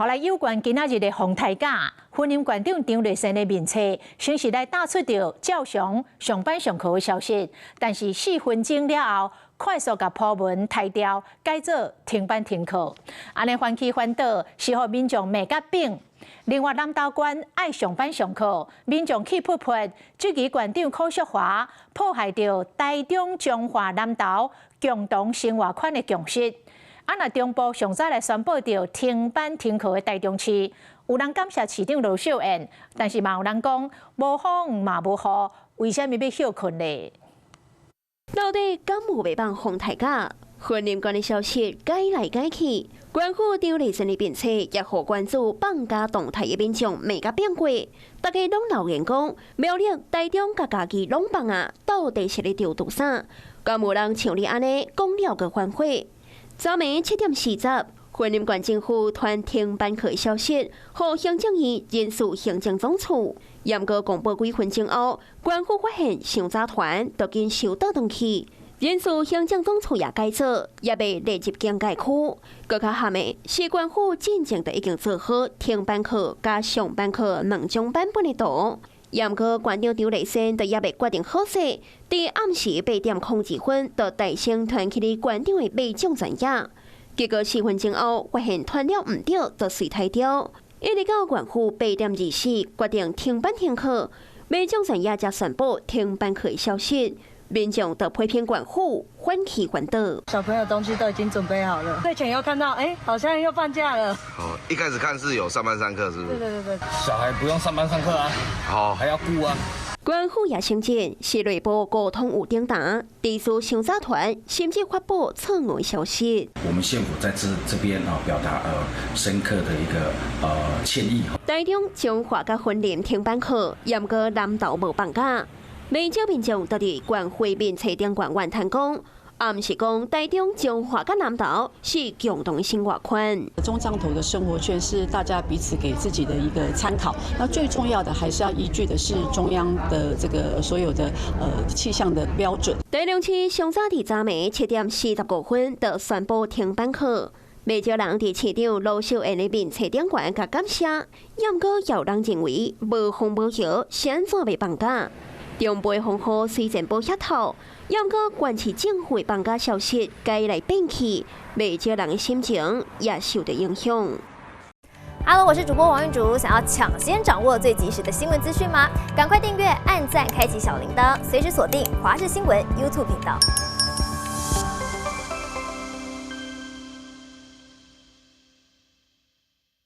好來，有關今仔日的放大假，雲林縣長張麗善的面冊，先是來打出著照常上班上課的消息，但是4分鐘了後，快速共鋪文刣掉，改做停班停課。按呢翻起翻倒，是予民眾罵甲扁。另外，南投縣愛上班上課，民眾氣噗噗，質疑縣長柯淑華破壞著台中彰化南投共同生活圈的共識。啊！若中部上早來宣布著停班停課的台中市，有人感謝市長盧秀燕，但是嘛有人講無風嘛無雨，為啥物欲歇睏咧？到底敢有袂放放大假？雲林縣的消息改來改去，縣府張麗善的面冊也予關注放假動態的民眾罵甲變過，大家攏留言講，苗栗、台中佮嘉義攏放啊，到底是咧著賭啥？敢有人像你按呢講了閣反悔？昨暝7點40，雲林縣政府傳停班課的消息，予行政院人事行政總處嚴格公布幾分鐘後，縣府發現傷早傳，就緊收倒轉去。人事行政總處也改做，猶未列入警戒區。閣較慘的是，縣府進前就已經做好停班課佮上班課兩種版本的圖。毋過縣長張麗善都猶未決定好勢，佇暗時8點02分，就大聲傳去予縣長的民眾專頁。結果4分鐘後發現傳了毋對，就隨刣掉。一直到縣府8點24決定停班停課，民眾專頁才宣布停班課的消息。民眾就批評縣府反起反倒。小朋友東西都已經準備好了，睡前又看到，哎，好像又放假了。哦，一開始看是有上班上課，是不是？對對對對。小孩不用上班上課啊，好，還要顧啊。縣府也承認是內部溝通有頂擔，提出傷早傳，甚至發布錯誤的消息。我們縣府在這邊啊，表達深刻的一個歉意。台中彰化佮雲林停班課，毋過南投無放假。袂少民眾都佇縣會面冊頂懸怨嘆講，啊，毋是講台中彰化佮南投是共同的生活圈。中彰投的生活圈是大家彼此給自己的一個參考。那最重要的還是要依據的是中央的這個所有的氣象的標準。台中市上早佇昨暝7點45分就宣布停班課，袂少人佇市長盧秀燕的面冊頂懸共感謝，毋過有人認為無風無雨，是按怎袂放假？中部風雨雖然無遐透，毋過縣市政府放假消息改來變去，袂少人的心情也受到影響。 Hello，我是主播王玉竹，想要搶先掌握最及時的新聞資訊嗎？趕快訂閱、按讚、開啟小鈴鐺，隨時鎖定華視新聞 YouTube 頻道。